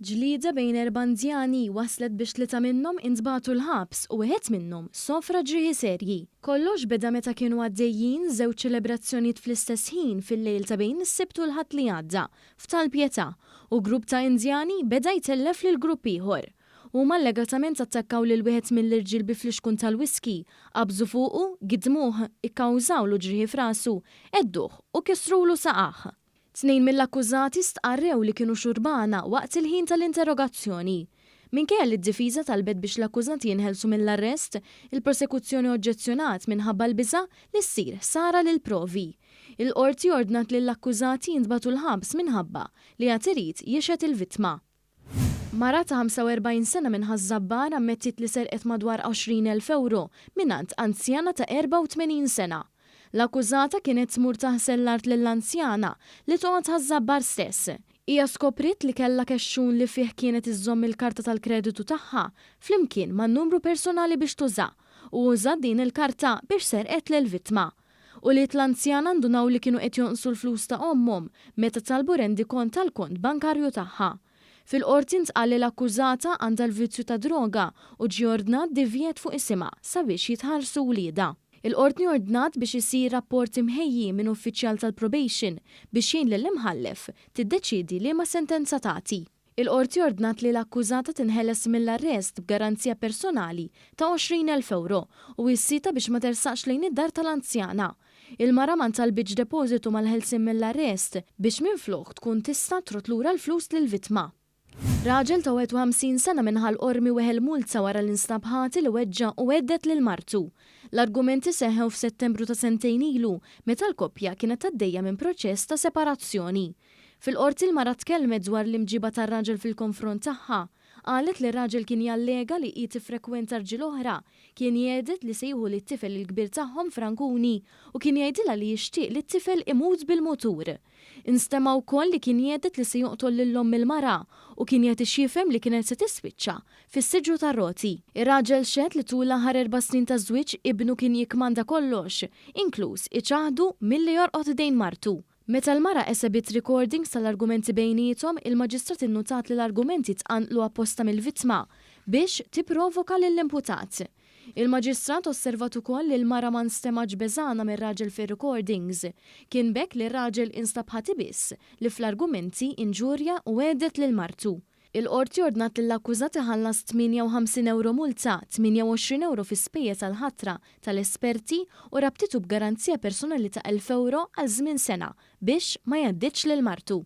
Ġlieda bejn erba' Indjani wasslet biex tlieta minnhom intbagħtu l-ħabs u wieħed minnhom sofra ġrieħi serji. Kollox beda meta kienu għaddejjin żewġ ċelebrazzjonijiet fl-istess ħin fil-lejl ta' bejn is-Sibt u l-Ħadd li għadda f'Tal-Pietà u grupp ta' Indjani beda jtellef lil grupp ieħor. Huma allegatament attakkaw lil wieħed mill-irġiel bi flixkun tal-whisky, qabżu fuqu, gidmuh, ikkawżawlu ġrieħi f'rasu, għedduh u kissrulu saqajh. Tnejn mill-akkużati stqarrew li kienu xurbana waqt il-ħin tal-interrogazzjoni. Minkejja li d-difiża talbet biex l-akkużati jinħelsu mill-arrest, il-prosekuzzjoni oġġezzjonat minħabba l-biża' li ssir ħsara lill-provi. Il-Qorti ordnat lill-akkużati jintbagħtu l-ħabs minħabba li għad irid jixhed il-vittma. Mara ta' 45 sena minn Ħaż-Żabbar ammettiet li serqet madwar 20,000 ewro mingħand anzjana ta' 84 sena. L-akkużata kienet tmur taħsel l-art lill-anzjana li toqgħod Ħaż-Żabbar stess. Hija skopriet li kellha kexxun li fih kienet iżżomm il-karta tal-kreditu tagħha flimkien man-numru personali biex tuża u użat din il-karta biex serqet lill-vittma. Ulied l-anzjana ndunaw li kienu qed jonqsu l-flus ta' ommhom meta talbu rendikont tal-kont bankarju tagħha. Fil-Qorti ntqal li l-akkużata għandha l-vizzju tad-droga u ġie ordnat divjett fuq isimha sabiex jitħarsu wliedha. Il-Qortni ordnat biex isir rapport imħejji minn uffiċjal tal-probation biex jgħin lill-Imħallef tiddeċiedi liema sentenza tagħti. Il-Qorti ordnat li l-akkużata tinħeles mill-arrest b'garanzija personali ta' 20,000 ewro u wissietha biex ma tersaqx lejn id-dar tal-anzjana. Il-mara ma ntalbitx depożitu mal-ħelsien mill-arrest biex minflok tkun tista' trodd lura l-flus lill-vittma. Raġel ta' 51 sena minn Ħal Qormi weħel multa wara li nstab ħati li weġġa' u hedded lil martu. L-argumenti seħħew f'Settembru ta' sentejn ilu meta l-koppja kienet għaddejja minn proċess ta' separazzjoni. Fil-Qorti l-mara tkellmet dwar l-imġiba tar-raġel fil-konfront tagħha. Qalet li r-raġel kien jallega li hi tiffrekwenta rġiel oħra, kien jgħeded li se jieħu lit-tifel il-kbir tagħhom Frankuni u kien jgħidilha li jixtieq li t-tifel imut bil-mutur. Instema' wkoll li kien jgħeded li se joqtol lil omm il-mara u kien jagħti x'jifhem li kienet se tispiċċa fis-siġġu tar-roti. Ir-raġel xehed li tul l-aħħar erba' snin ta' żwieġ ibnu kien jikkmanda kollox, inkluż iċaħħdu milli jorqod ħdejn martu. Meta l-mara esebiet recordings tal-argumenti bejniethom, il-Maġistrat innutat li l-argumenti tqanqlu apposta mill-vittma biex tipprovoka lill-imputat. Il-Maġistrat osservat ukoll li l-mara ma nstemgħetx beżgħana mir-raġel fir-recordings. Kien b'hekk li r-raġel instab ħati biss li fl-argumenti inġurja u għedet lil martu. Il-Qorti ordnat lill-akkużat iħallas 58 ewro multa, 28 ewro fi spejjeż għall-ħatra tal-esperti u rabtitu b'garanzija personali ta' 1,000 ewro għal żmien sena biex ma jgħaddidx lil martu.